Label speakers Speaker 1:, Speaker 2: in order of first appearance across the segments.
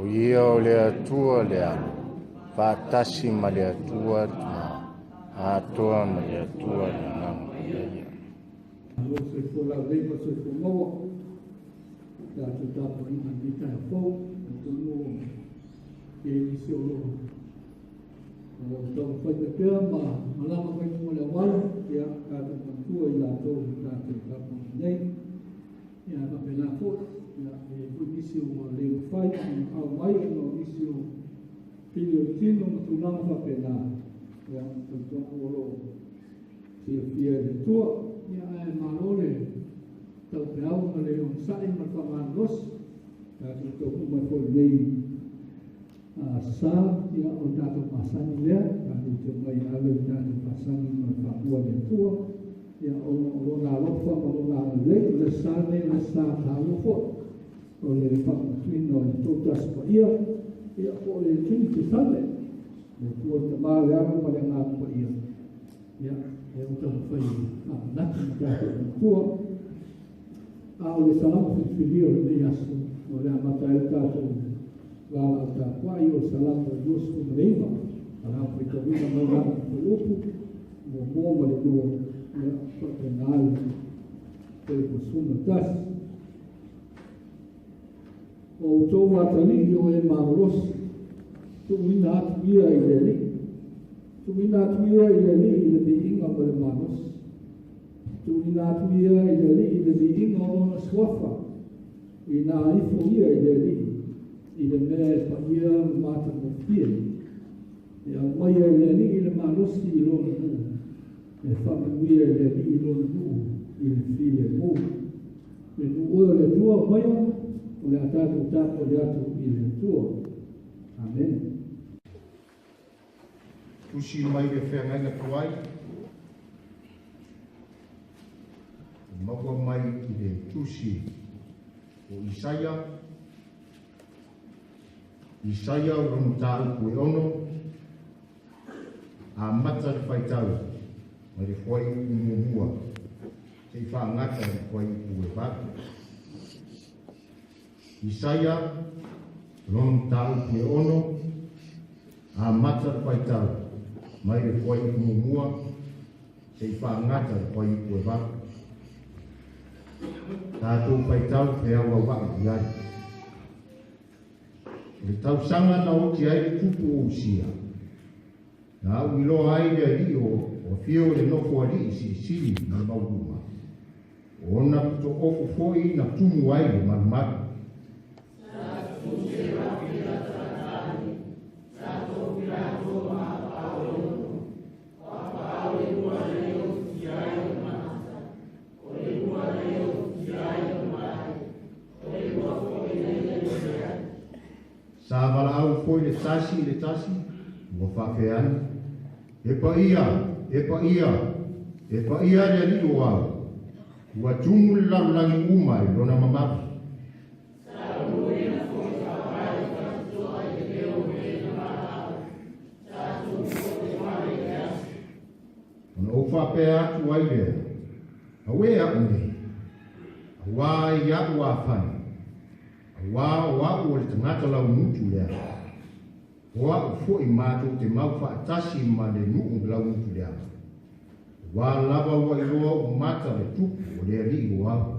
Speaker 1: O ia o le Atua le Alo, faatasi ma le Atua le Tama, atoa ma le Atua le Agaga Paia.
Speaker 2: Malo le soifua laulelei ma le soifua maua. Tatou tapuaiga i lenei taeao fou, atonu e i ai nisi o lo o taumafai mai pea ma malaga mai luga o le auala, ia tatou manatua i latou tatou tapuai nei. Ia faapena foi, ia e i ai foi nisi ua le mafai ona au mai ona o nisi o pili o le tino ma tulaga faapena, ia talitonu o lo o silafia e le Atua. Ia ae malo le taupeau ma le onosai ma le faamalolosi. Tatou taunuu mai foi i lenei sa, ia o le tatou masani lea, tatou te omai e ave le tatou faasagi ma le faamua i le Atua, ia ona o Lona alofa ma Lona agalelei. O le sa lenei o le sa taua foi, o le faamanatuina o le Toatasi Paia, ia po o le Trinity Sunday, le Atua le Tama, le Alo ma le Agaga Paia. Ia, e o taumafai e faamanatu ma tatou manatua. A o le salamo filifilia o lenei aso, o le amata ai le tatou valaau tapuai, o le salamo e 29, o le a faitauina mai lana fuaiupu muamua ma le lua, ia faapena le fuaiupu 11. O outou atalii o e malolosi, tuuina atu ia i le Alii, tuuina atu ia i le Alii i le viiga ma le malosi, tuuina atu ia i le Alii i le viiga o lona suafa, ina ifo ia i le Alii i le mea e paia ma matagofie, e aumaia e le Alii le malosi i lona nuu, e faamanuia e le Alii lona nuu i le filemu. Le nuu oe o le Atua o maia, o le a tatou tapuai atu i le Atua. Amen.
Speaker 1: Tusi mai le feagaiga tuai, maua mai i le tusi o Isaia, Isaia o lona mataupu e 6, amata le faitau mai le fuaiupu muamua seia faagata le fuaiupu e 8. Isaia lona mataupu e 6, amata le faitau mai le fuaiupu muamua seia faagata le fuaiupu e 8. Tatou faitau feauaua'i i ai. O le tausaga na oti ai le tupu o Usia, na au iloa ai le alii o afio le nofo alii silisili ma le maualuga, o ona pito'ofu foi na tumu ai le malumalu. Sa valaau foi le tasi i le tasi, ua faapea ane, E paia, e paia, e paia le Alii o ao, ua tumu le lalolagi uma i lona mamalu. Ona ou faapea atu ai lea, Auē a'u nei, auā i a'u afai, auā o a'u o le tagata laumutu leaga, o a'u fo'i matou te mau fa'atasi ma le nu'u laumutu leaga, auā lava ua iloa o'u mata le tupu o le Alii o ao.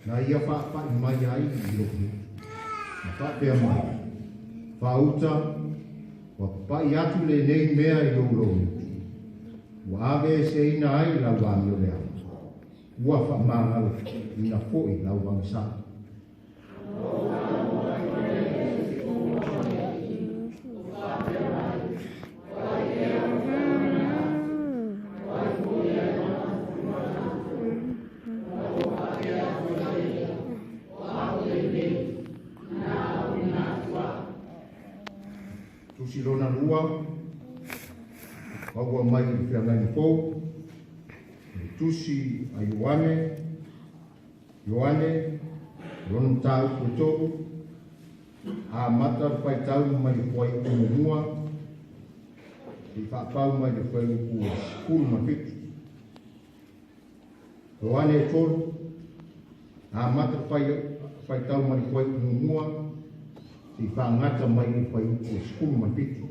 Speaker 1: Na ia faapa'i mai ai i lou motu, na faapea mai, Faauta, ua papa'i atu lenei mea i lou logotu, ua aveeseina ai lau amioleaga, ua faamagaloina foi lau agasala. Tusi lona lua, maua mai i le feagaiga fou, le tusi a Ioane, Ioane, lona mataupu e 3, amata le faitau mai le fuaiupu muamua I faapau mai le fuaiupu 17. Ioane 3, amata faitau mai le fuaiupu 1, seia faagata mai le fuaiupu 17.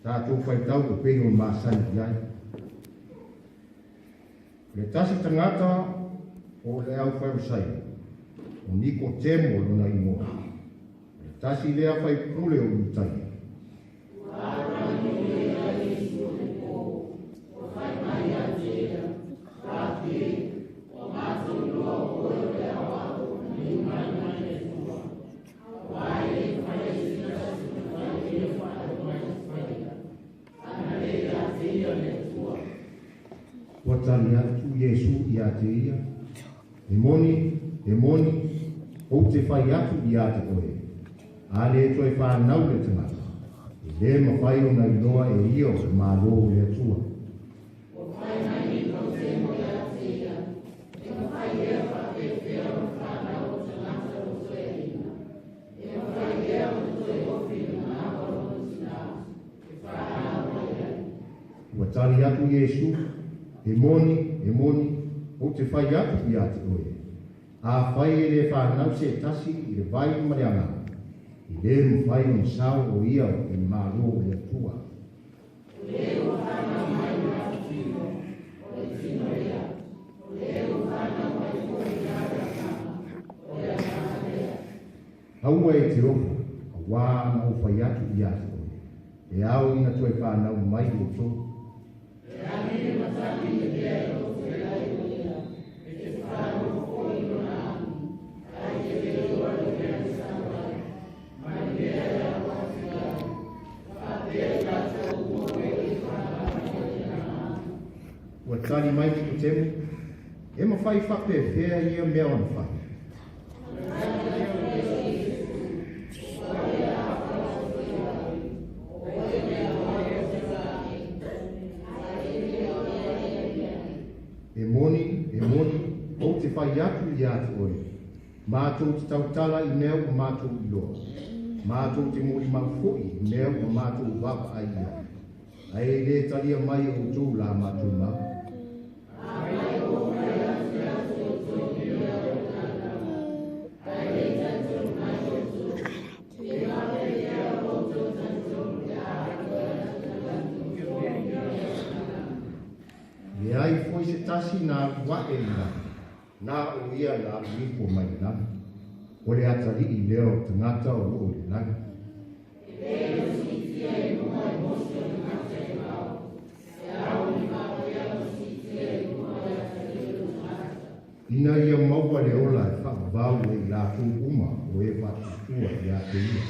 Speaker 1: Tatou faitau e pei ona masani i ai. O le tasi tagata o le au Farisai, o Nikotemo lona igoa. O le tasi lea faipule o Iutaia. Ua tali atu Iesu ia te ia, e moni, e moni, ou te fai atu ia te oe, a le toe whānau le tagata, e le mafai ona iloa e ia o le Malo o le Atua. Ua tali atu Iesu, e moni, e moni, ou te fai atu ia te oe, a fai e le whānau se tasi i le vai ma le agaga, e le mafai ona sao o ia i le Malo o le Atua. Aua e te ofa, auā na ou fai atu ia te oe, e ao ina toe whānau mai outou. Ua tali mai Nikotemo, e mafai faapefea ia mea ona fai. E moni, e moni, ou te fai atu ia te oe, mātou te tautala i mea ua mātou iloa, mātou te molimau foi i mea ua mātou vaavaai i ai, ae le talia mai e outou la mātou mau. E ai foi se tasi na alu ae i lagi, na o ia na alu ifo mai le lagi, o le atalii lea o tagata o loo i le lagi. Ina ia maua le ola e faavavau e i latou uma o e faatuatua ia te ia.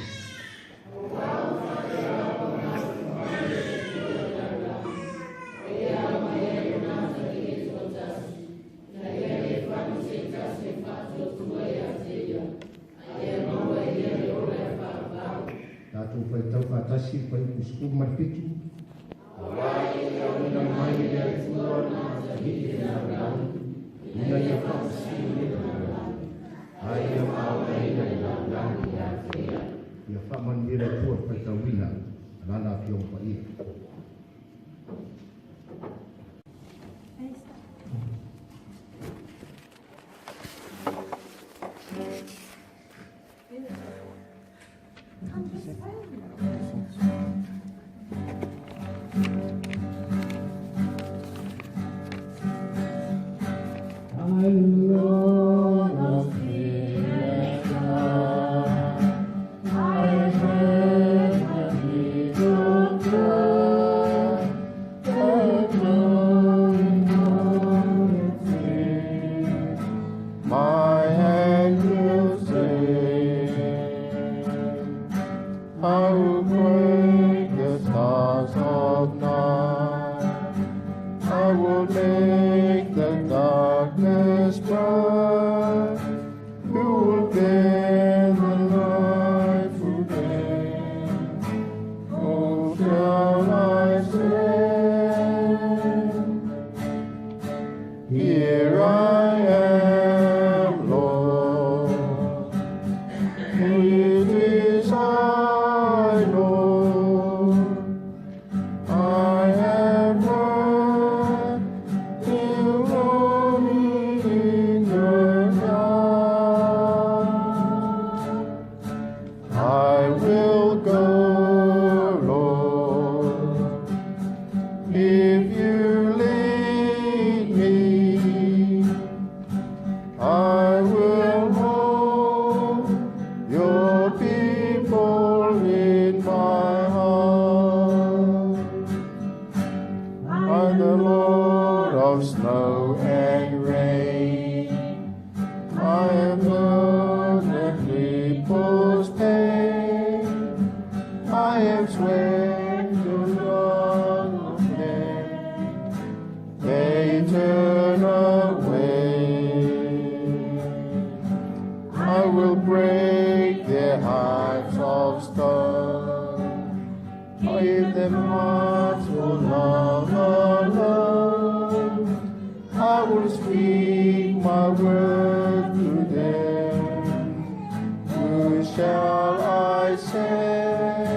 Speaker 1: Tatou faitau faatasi le fuaiupu 17. Auā e auina mai e le Atua le atalii i le lalolagi, ina ia faafesili le lalolagi, ae ia faaogaina le lalolagi ia te ia. Ia faamanuia le Atua le faitauina a lana afioga paia.
Speaker 3: I'm Lord of the I heard the eagle cry, the glowing morning sing.
Speaker 4: My hand will save. I will break the stars of night. I will make the darkness bright. Who will bear the light today? Oh, shall I say? Here I am, Lord. It is I, Lord. snow and rain. I have known the people's pain. I have swept the wrong of them. They turn away. I will break their hearts of stone. I give them hearts for love alone. I will speak my word to them. Who shall I send?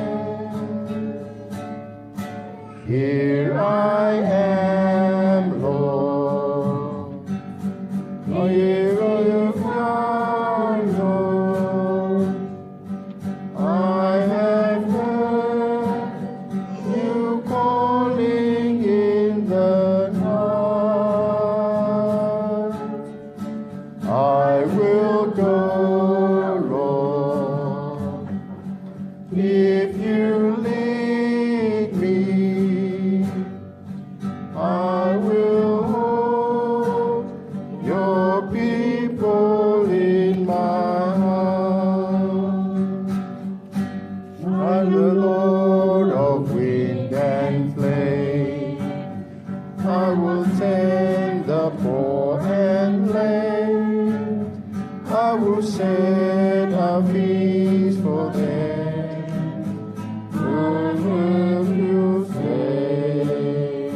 Speaker 4: Here I am, Lord. Here I am, Lord. I have heard you calling in the night. I will go, Lord, if you lead me. I will hold your people in my heart. I'm the Lord of wind and flame. I will tend the poor and lame. I will set a feast for them whom you say.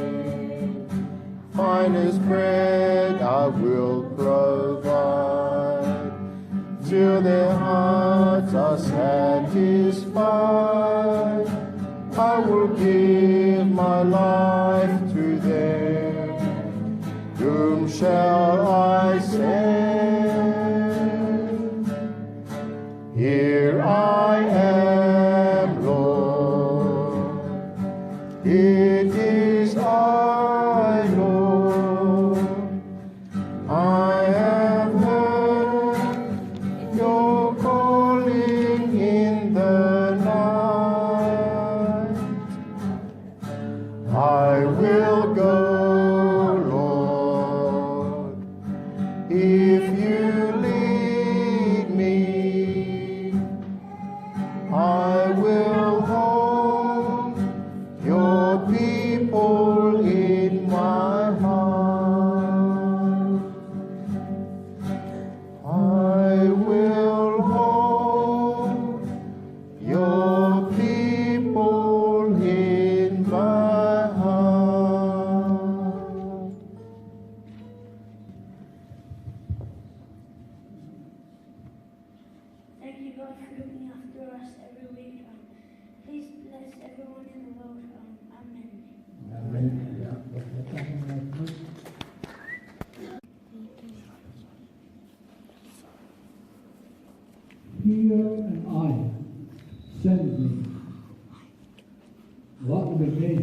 Speaker 4: Finest bread I will provide till their hearts are satisfied. I will give my life to them. Whom shall I send? Here I am, Lord. It is I, Lord. I have heard your calling in the night. I will go, Lord, if you lead me. I will hold your people in my heart. I will hold your people in my heart.
Speaker 5: Thank you, God, for looking after us every week. Please bless everyone in the world. Amen.
Speaker 2: Amen. Ia, faafetai. Here am I, send me. O a'u lenei,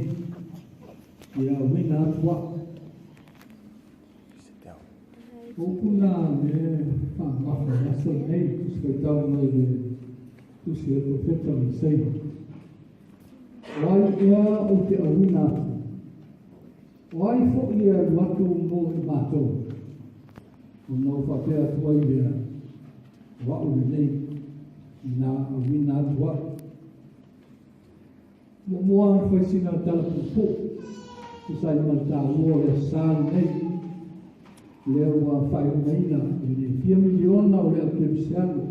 Speaker 2: ia auina atu a'u. O upu na me faamamafa i le aso lenei, tusi faitau mai le tusi a le Perofeta o Isaia. O ai ea ou te auina atu? O ai fo'i e alu atu mo i matou? Ona ou faapea atu ai lea, o a'u lenei, ina auina atu a'u. Muamua ona fai sina tala puupuu, tusa ai ma le taua o le aso Sa lenei, lea ua faailogaina i le fia miliona o le au kerisiano,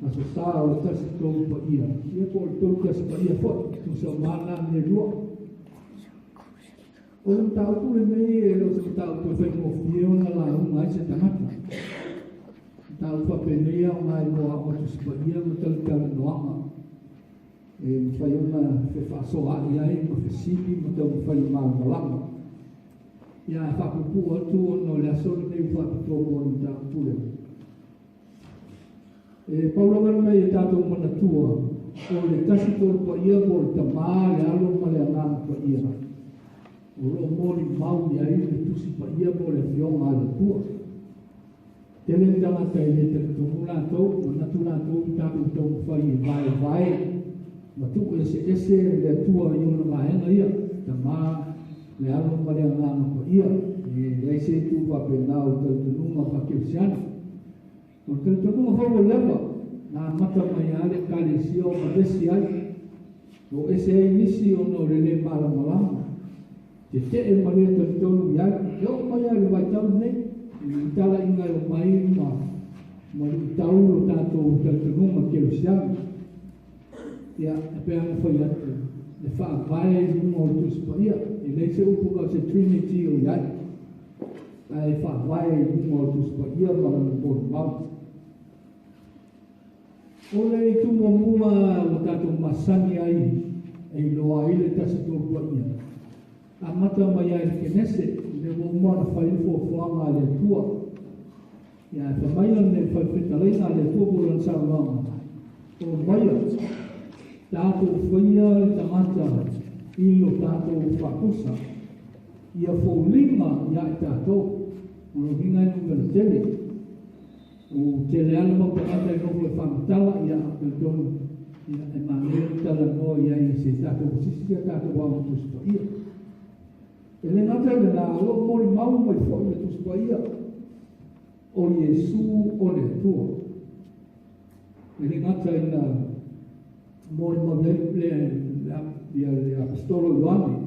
Speaker 2: aso Sa o le 13 Paia, ia po o le 31 Paia fo'i, tusa o mana me lua. O le mataupu lenei e le o se mataupu e faigofie ona lauga ai se tagata. Mataupu faapenei aoga ai mo aoga Tusi Paia ma talatalanoaga. E mafai ona fefaasoaai ai ma fesili ma taumafai e malamalama. Ia ae faapuupuu atu ona o le aso lenei ua faapitoa mo le mataupu lea. E pau lava le mea ia tatou manatua, o le 13 Paia po o le Tamā, le Alo ma le Agaga Paia, o lo o molimau i ai le Tusi Paia mo le Afioga a le Atua. Tele ni tagata e le talitonu latou, manatu latou i tatou taumafai e vaevae ma tuueseese le Atua i ona vaega ia, Tamā, le Alo ma le Agaga Paia. E leai se itu faapena o le talitonuga faakerisiano. O le talitonuga foi ua leva na amata mai lava le Ekalesia o vavesi ai, o ese ai nisi ona o le lē malamalama, tete'e ma lē talitonu i ai. E oo mai lava i le vaitau lenei i talaiga e omai ma lu'itau lo tatou talitonuga kerisiano. Ia, e pei ona fai atu, le faavae i luga o le Tusi Paia, e leai se upu tau se Trinity o i ai, ae faavae i luga o le Tusi Paia ma lana molimau. O le itu muamua ua tatou masani ai e iloa ai le Tasi Tolu Paia, amata mai lava i le Kenese, i le ua uma ona fai le fuafuaga a le Atua. Ia, e fai mai lana falefetalaiga a le Atua po o lana saunoaga, o maia, tatou faia le tagata i lo tatou faapusa, ia foliga ia i tatou, o le uiga e numera tele. Ua tele lava le mau tagata e nofo e faamatala, ia talitonu, ia e manaia le talanoa i ai i se tatou sisi ia tatou ao Tusi Paia. E le gata i lena, o lo o molimau mai foi le Tusi Paia o Iesu o le Atua. E le gata ina molimau ai le le Apostolo Ioane,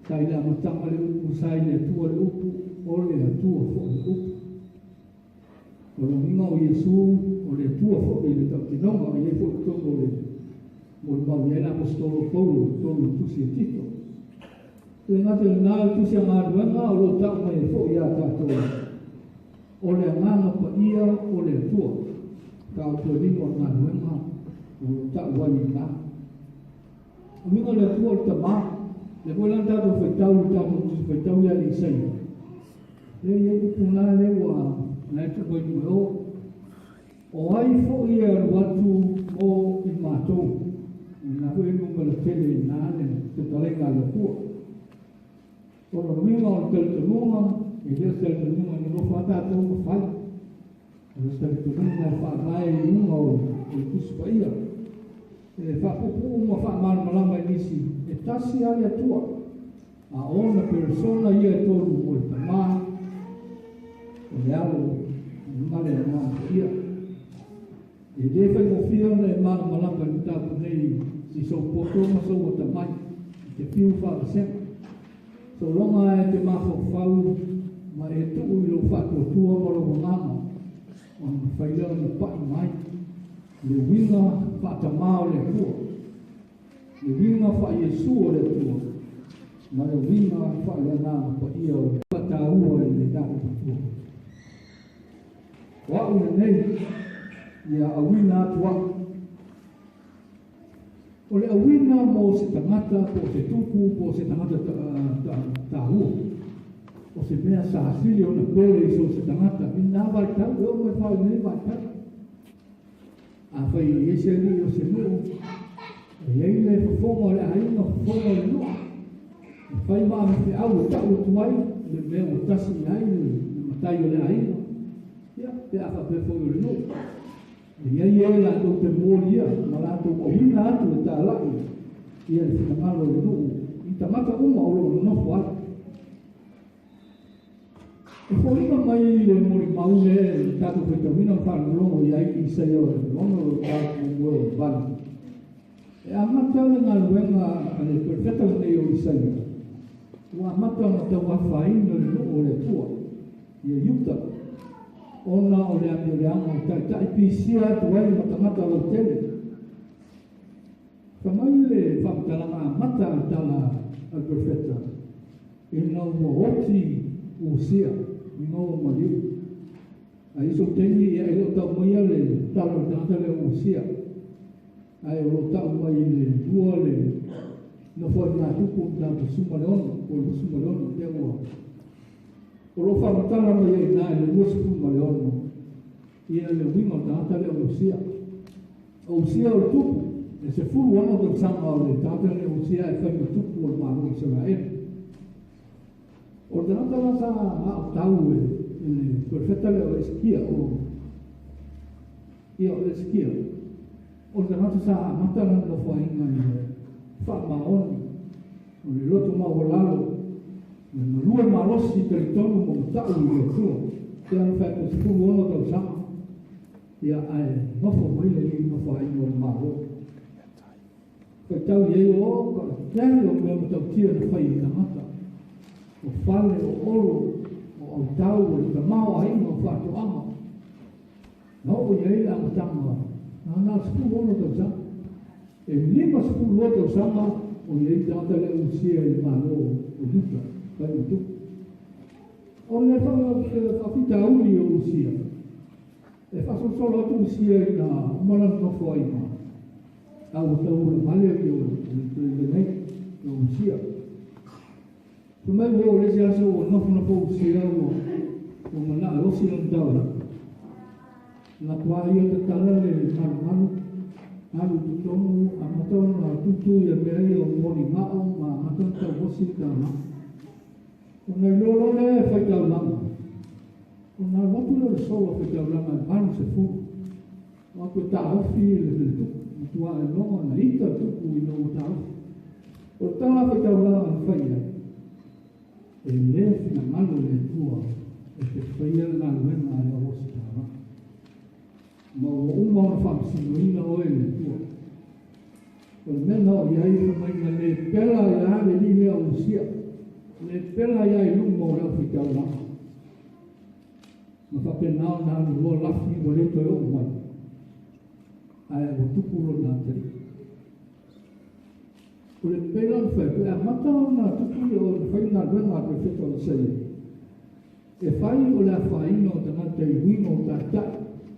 Speaker 2: sa i le amataga le upu, sa i le Atua le upu, o le Atua foi le upu. O le uiga o Iesu o le Atua foi i le tautinoga, e i ai foi totonu o le molimau i ai le Apostolo Paulo totonu o Tusi e Tito. E le gata i lena, o le Tusi a Galuega o lo o ta'u mai ai foi ia tatou, o le Agaga Paia o le Atua. Tautualima o galuega o lo o ta'u ai i ina. O uiga o le Atua o le Tamā, lea foi la na tatou faitau i le tatou Tusi Faitau ia le Isaia. Lea e i ai upu na lea ua na e tuu mai luma e o. O ai foi e alu atu mo i matou. O lena foi e numera tele i ina le fetalaiga a le Atua. O le uiga o le talitonuga, e le o se talitonuga e nonofo lava tatou ma fai. O le talitonuga e faavae i luga o le Tusi Paia. E faapuupuu ma faamalamalama i nisi, e tasi lava le Atua, a ona persona ia e tolu, o le Tamā, o le Alo, ma le Agaga Paia. E lē faigofie ona e malamalama i le mataupu nei i sou poto ma sou atamai i te fiu faavasega. Sologa e te mafaufau ma e tuu i lou faatuatua ma lou agaga, ona mafai lea ona pa'i mai le uiga faatamā o le Atua, le uiga faa-Iesu o le Atua, ma le uiga faale Agaga Paia o le faataua i le tatou matua. O a'u lenei, ia auina atu a'u. O le auina mo se tagata po o se tupu po o se tagata taua, o se mea sa sili ona pele i so o se tagata i lena vaitau e oo mai fao i lenei vaitau. Afai e i ai se alii o se nuu, e i ai le fofoga o le aiga, fofoga o le nuu, e fai ma avefeau e ta'u atu ai le mea ua tasi i ai le matai o le aiga, ia pe a faapea foi o le nuu. E i ai e latou te molia ma latou auina atu e tala'i ia le finagalo o le nuu i tagata uma o lo o nonofo ai. E foliga mai le molimau lea i tatou faitauina ma faalogologo i ai i Isaia o le 68 o le 8. E amata le galuega a le perofeta lenei o Isaia, ua amata ona tauafaina le nuu o le Atua ia Iuta, ona o le amioleaga o ta'ita'i pisia atu ai ma tagata lautele. Fai mai le faamatalaga amata a le tala a le perofeta, ina ua oti Usia ina ua maliu. A i sou taimi, ia e le o ta'u maia le tala o le tagata lea o Usia, ae o lo o ta'u mai i le lua le nofoaiga tupu o Mataupu 16 po o le 26 lea ua o lo o faamatala mai ai i ina i le 26 ia le uiga o le tagata lea o Usia. O Usia o le tupu, e 16 tausaga o le tagata lea o Usia e fai ma tupu o le Malo o Isaraelu. O le tagata la sa aotau e le perofeta lea o Esekia, o ia o Esekia, o le tagata sa amata lana nofoaiga i le faamaoni, o le loto maualalo. Le galue malosi talitonu ma mata'u i le Atua. Te ana faatoa 16 tausaga, ia ae nofo mai le alii nofoaiga o le Malo. Faitau i ai o ka tele o mea matautia na fai e tagata. O fale, o olo, o autau, o le tamaoaiga, o faatoaga. Na oo i ai le amataga na na o le 16 tausaga. E 52 tausaga o i ai tagata le Usia i le Malo o Iuta, fai ma tupu. O le faafitauli o Usia, e faasolosolo atu Usia i na uma lana nofoaiga, a ua tau ula vale o lenei o Usia. Fai mai ua oo i le isi aso ua nofonofo Usia ua manaa e osi lana taulaga. Na tua ia tatala le malumalu, alu i totonu, amata ona tutu ia mea ia o moligao ma amata ona tauosi le taulaga. Ona iloa loa lea e faitaulaga, ona alu atu lea o le solo faitaulaga e 80. O atu e taofi le tupu, matua iloga ona ita le tupu ina ua taofi. O le tala faitaulaga na fai ai, e lē finagalo le Atua e te faia le galuega a le auosi taulaga. Ma ua uma ona faamasinoina oe e le Atua. O le mea na oo i ai fai mai na le pela ai le alii lea o Usia, le pela ai i luma o le aufaitaulaga. Ma faapena ona alu loa lafi ua le toe oo mai, ae ua tupu lona atalii. O le pela ona fai atu, e amata ona tupu ia ona fai galuega a le perofeta o Isaia. E fai o le afaina o tagata i uiga o taitai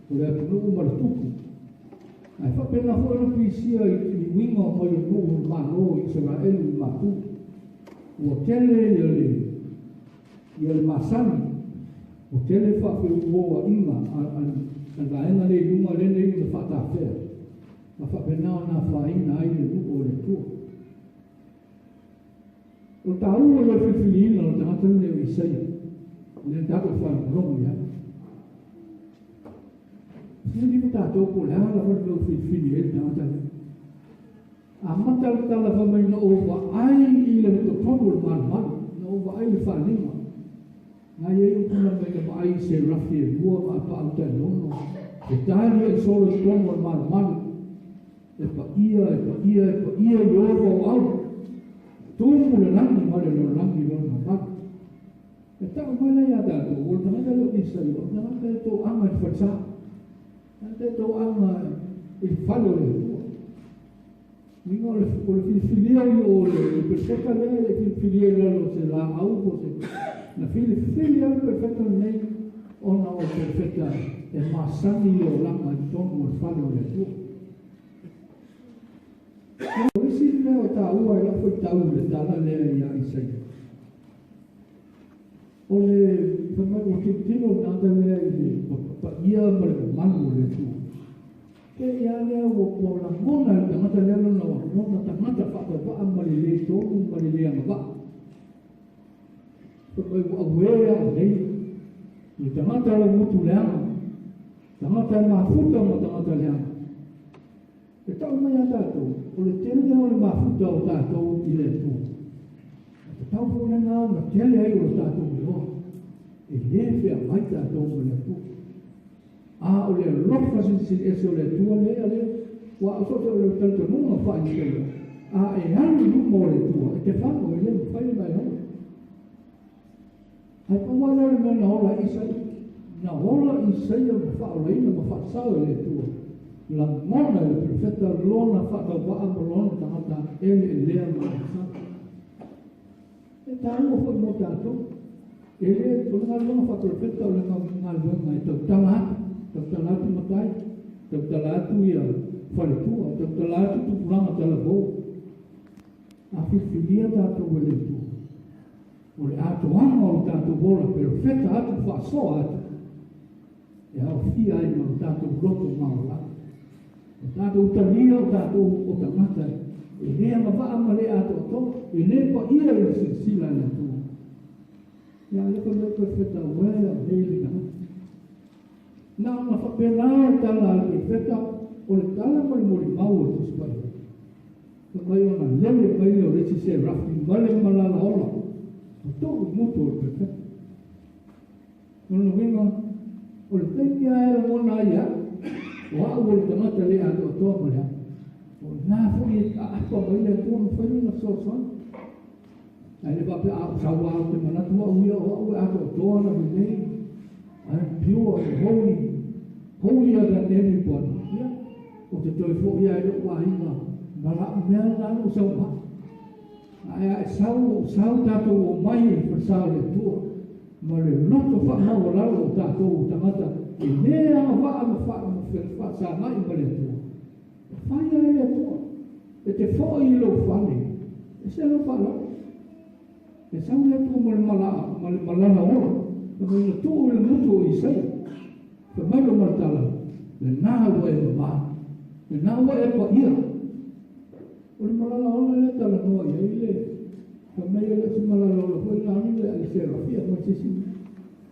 Speaker 2: o le atunuu ma le tupu. Ae faapena foi ona pisia i uiga o mai o nuu o le Malo o Isaraelu i matu. Ua tele ia le masani, ua tele faafeuoaiga a le vaega le i luga lenei na faatafea. Ma faapena ona afaina ai le nuu o le Atua. O taua o le filifiliina o le tagata lenei o Isaia, le tatou faalogologo i ai. Sili ma tatou po o le a lava le mea ua filifili ai le tagata lea. Amata le tala fai mai na ou vaai i le totonu o le malumalu, na ou vaai i le faaaliga. Na i ai upu na mai na vaai i serafi e lua ma apaau tailono, e tali ai solo i totonu o le malumalu. E paia, e paia, e paia Ieova o au. Tumu le lagi ma le lalolagi lona mamalu. E tau mai lea ia tatou, o le tagata lea o Isaia, o le tagata e toaga i le falesa. Tagata e toaga i le fale o le Atua. Uiga o le filifilia i o le perofeta lea e filifilia i lalo o se laau po o se. Na filifili ai le perofeta lenei ona o le perofeta e masani i le olaga i totonu o le fale o le Atua. O isi mea o taua e lau faitau i le tala lea ia Isaia. O le fai mai ua tilotilo le tagata lea i le paia ma le mamalu o le Atua. Ke ia lea ua lagona e le tagata lea lona tagata faatauvaa ma le le tonu ma le le agavaa. Fai mai ua auē au nei, le tagata lau mutu leaga, tagata e mafuta ma tagata leaga. E tau mai a tatou, o le tele o le mafuta o tatou i le Atua. E tatau foi lena ona tele ai o le tatou iloa. E lē feagai tatou ma le Atua. A o le alofa silisili ese o le Atua lea lea, ua o so o se o le talitonuga faa-Isaia. A e alu i luma o le Atua, e te fago e le mafai ona e ola. Ae pau lava lea o le mea na ola ai Isaia. Na ola Isaia ma faaolaina ma faasao e le Atua. Lagona e le perofeta lona faatauvaa ma lona tagata eleelea ma agasala. E taua foi mo tatou. E le o le galuega faaperofeta o le galuega e tautala atu, tautala atu matai, tautala atu ia faletua, tautala atu tupulaga talavou. A filifilia tatou e le Atua. O le atoaga o le tatou ola perofeta atu faasoa atu. E aofia ai ma le tatou loto maolalo. O tatou talia o tatou o tagata e le agavaa ma le atoatoa, e le paia i le silasila a le Atua. Ia le fai mai perofeta uē au nei le tagata. Na ona faapena le tala a le perofeta, o le tala ma le molimau o le Tusi Paia. Fai mai ona lele mai lea o le isi serafi ma le malala ola. Tuu i mutu o le perefeta. O lona uiga, o le taimi lava e lagona ai au, o au o le tagata le atoatoa ma le ao, o lena foi e aapa mai le Atua ma fai lona fesoasoani. Ae le faapea a ou sau lava ou te manatu au ia o au e atoatoa na lelei, I am pure and holy, holier than everybody. Ia, ou te toe foi lava i lou aiga ma lau mea lena na ou sau ma au. Ae a e sau, ua ou sau tatou omai i le falesa o le Atua ma le loto faamaualalo o tatou o tagata e le agavaa ma faasagai ma le Atua. E fai lava e le Atua. E te foi i lou fale, e se lou faaaloalo. E sau le Atua ma le malaa, ma le malala ola, fai mai na tuu i le gutu o Isaia. Fai mai lo malatala, lena ua e mama, lena ua e paia. O le malala ola lea e talanoa i ai le, fai mai e le o se malala ola foi lena le a le serafia mai se isi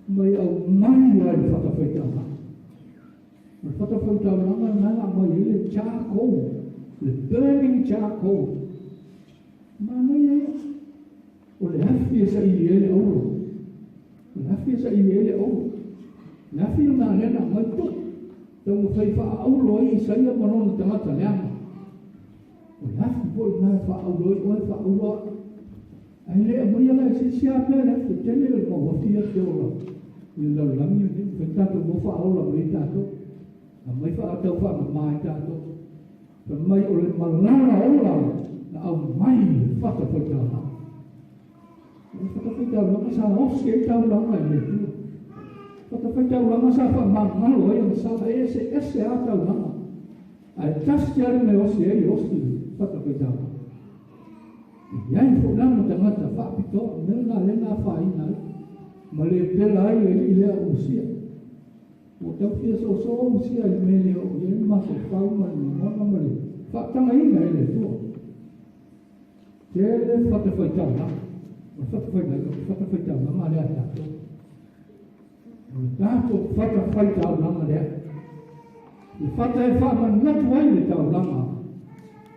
Speaker 2: mai aumai lava i le fatafaitaulaga. O le fatafaitaulaga lena na aumai ai le charcoal, le burning charcoal. Manaia ia. O le afi e saili ai le auro. O le afi e saili ai le auro. Le afi lena lea na aumai tuu. Taumafai faaauro ai Isaia ma lona tagata leaga. O le afi foi lena e faaauro ai oe, faaauro au. Ae le aumaia la e se isi lava mea le afi. E tele le mau afi ia te ola i le lalolagi lenei. Fai tatou mau faaola mai ai tatou. Aumai faatau faamama ai tatou. Fai mai o le malala ola na aumai i le fatafaitaulaga. O le fatafaitaulaga sa osi ai taulaga i le Atua. Fatafaitaulaga sa faamagalo ai ona sala e eseese lava taulaga. Ae tasi lava le mea e osi ai, e osi i le fatafaitaulaga. E i ai foi la ma tagata faapitoa, o le mea lena lea na afaina ai ma le pela ai le alii lea o Usia. Ua tau fia soso Usia i le mea e le oo i ai le mafaufau ma le lagona ma le faatagaina e le Atua. Tele fatafaitaulaga, o le fatafaitaulaga lea a tatou. O le tatou fatafaitaulaga lea. Le fata e faamanatu ai le taulaga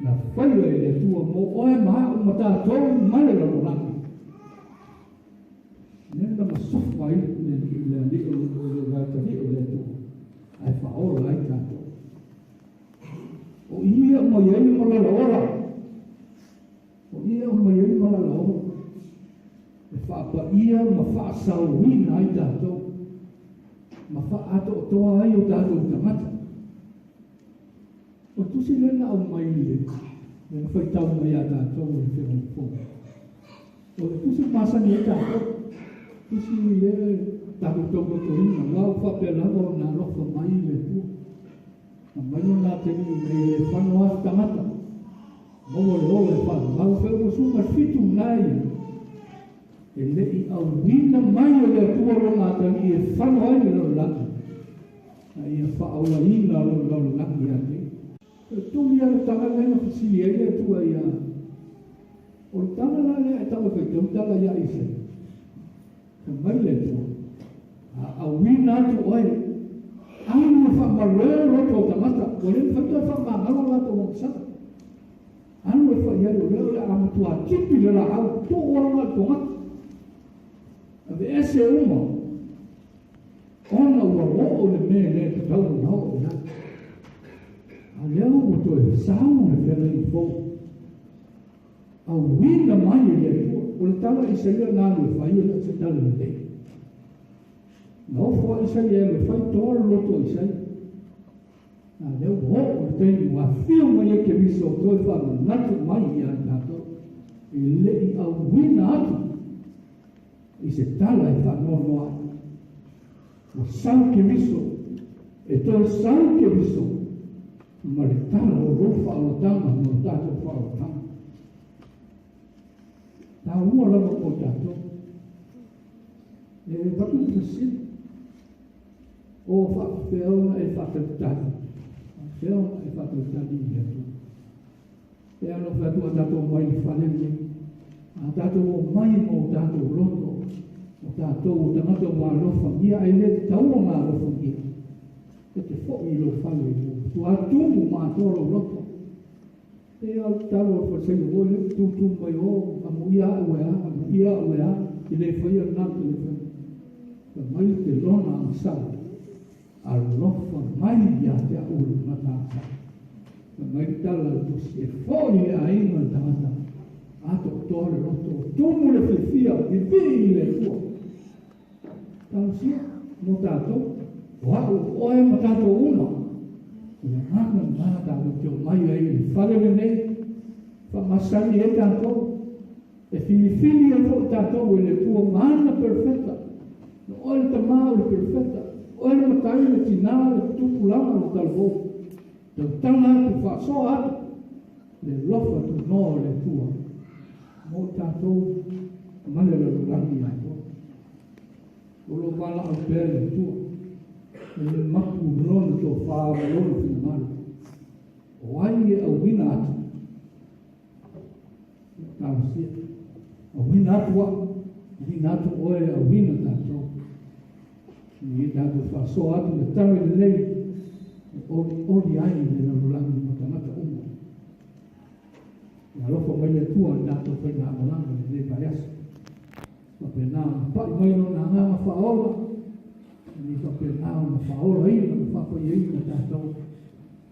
Speaker 2: na faia e le Atua mo oe ma au ma tatou ma le lalolagi. Lea na masofa ai le alii o le atalii o le Atua ae faaola ai tatou. O i e aumai ai le malala ola. O i e aumai ai le malala ola. E faapaia ma faasaoina ai tatou ma faaatoatoa ai o tatou tagata. O le tusi lea na aumai i le na faitau mai ia tatou e le Feagaiga Fou. O le tusi masani ai tatou. Tusi lea tatou taulotoina, aua ua faapea lava ona alofa mai le Atua. Aumai lona atalii ina ia le fano atu tagata, maua le ola e faavavau. Fai ua suma 7 na ia, e le i auina mai e le Atua lona atalii e fano ai le lalolagi, a ia faaolaina lona lalolagi ia te ia. E tuli lava le tala lea na fesili ai le Atua ia. O le tala la lea e tau e faitau tala ia Isaia. Fai mai le Atua, A auina atu oe, alu e faamalo loto o tagata, ua le mafai toe faamagalo latou agasala. Alu e fai ai, o lea o le a matua tipi le laau, tuu lava i togata. Aveese uma, ona ua oo le mea le tatau ona oo i ai. A lea ua toe sau le feagaiga fou. Auina mai e le Atua. O le tala Isaia na alu e fai, e le o se tala lelei. Na ofo a Isaia e alu e fai, toa le loto o Isaia. A lea ua oo le taimi ua afio mai ai Keriso toe faamanatu mai ia i tatou, e le i auina atu i se tala e faanoanoa ai. Ua sau Keriso, e toe sau Keriso ma le tala o lou faaolataga ma lo tatou faaolataga. Taua lava mo tatou. E avatu le fesili, o faapefea ona e faatalitali, faapefea ona e faatalitali i le Atua. E alofa atu a tatou mai le fale lenei, a tatou omai ma o tatou loto, o tatou o tagata ua alofagia, ae le tatau ona alofagia. E te foi i lou fale ua matua tumu ma atoa lou loto. E ao le tatalo a le falesaina foi lea, tutu mai o, amuia au e a, amuia au e a. te le whaia nā te le whaia. Ka mai te lona agasala, alofa mai ia te au le tagata agasala. Ka mai tala le tusi e fōi le aiga le tagata, atoatoa le loto, tumu le fiafia, vivii i le Atua. Talosia mo tatou, o a'u o oe ma tatou uma. O le agaga lena tatou te omai ai i le fale lenei, faamasani ai tatou, e filifili ai foʻi tatou e le Atua ma ana perofeta. O oe le tamā o le perofeta, oe le matai le tinā le tupulaga le talavou. Tautala atu, faasoa atu, le alofa tunoa o le Atua mo tatou ma le lalolagi atoa. O lo o valaau pea le Atua, e le mapu lona tofā ma lona finagalo. O ai e auina atu? Ia talosia. Auina atu a'u, auina atu oe, auina tatou. Ina ia tatou faasoa atu le tala lelei e olioli ai le lalolagi ma tagata uma. Ia alofa mai le Atua i le tatou faigamalaga i lenei vaiaso. Faapena ona pa'i mai lona agaga faaola, ina ia faapena ona faaolaina ma faapaiaina tatou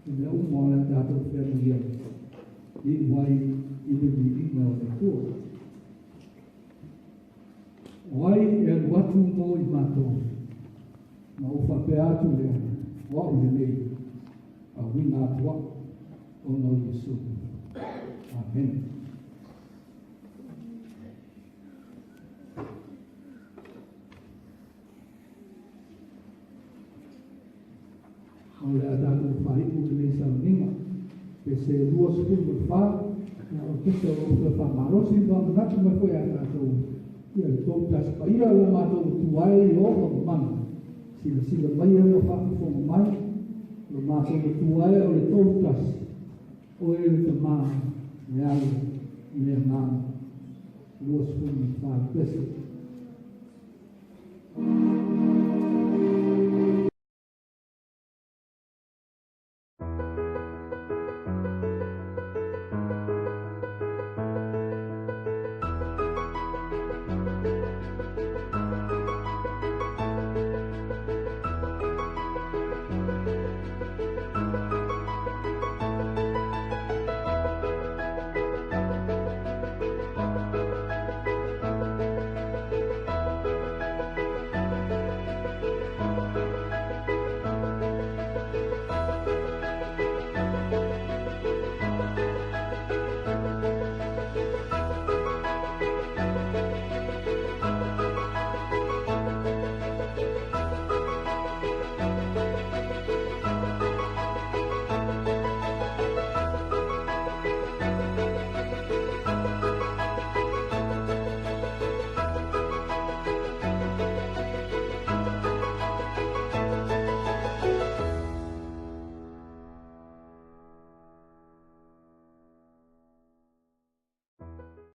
Speaker 2: i mea uma o le a tatou feagai ai, iu ai i le viiga o le Atua. O ai e alu atu mo i matou, ma ou faapea atu lea, o a'u lenei, auina atu a'u, ona o Iesu. Amene. O le a tatou faaiu lenei sauniga pe se 24, ia o pese o lou toe faamalosi ma manatu mai foi ia tatou ia le tou tasi paia ua matou tu ai i o ma mana. Silasila mai e ma faafofoga mai, lo matou tu ai o le tou tasi, oe le Tamā, le Alo, le Agaga. 24 pese.